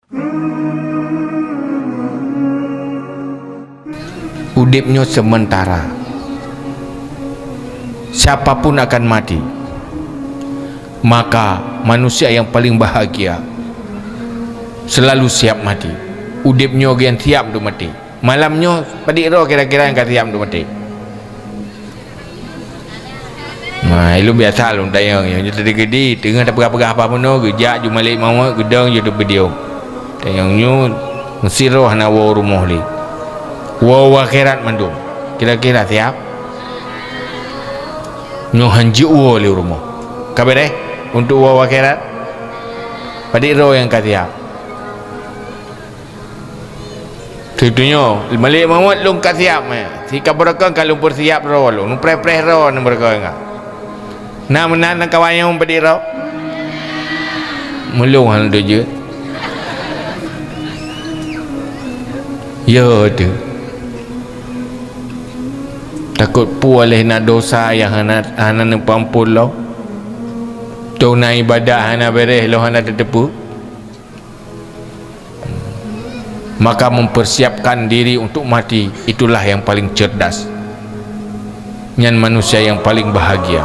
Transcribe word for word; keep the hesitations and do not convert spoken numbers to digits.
Udeb nyoe sementara. Siapa pun akan mati. Maka manusia yang paling bahagia selalu siap mati. Udeb nyoe geuh siap untuk mati. Malam nyoe padit droe kira-kira nyang ka siap untuk mati. Nah, ilôn biasa lôn tanyong nyoe, nyoe tadi geudi teungoh tapeugah-peugah apa meunoe, geujak ju malaikat maut, geudong ju teubidiong. Tanyong nyoe meusidroe hana woe rumoh lé. Woe akhirat mandum. Kira-kira siap? Nyoe hanjeuet woe lé rumoh. Ka beureh untuk woe akhirat? Padit droe nyang ka siap? Teutunyok, malaikat maut lôn ka siap, eh. Sikabrokon ka lôn peusiap droe lôn, lôn preh-preh droe nang brokon ka. Na meunan nang kawan nyang padit droe? Meulôn hana dujeuet. Ya tu. Takot peue lé na dosa nyang hana, hana neupeuampon lom. Toh na ibadat hana beureh lom hana teuteupeue. Maka mempersiapkan diri untuk mati, itulah yang paling cerdas. Nyan manusia yang paling bahagia.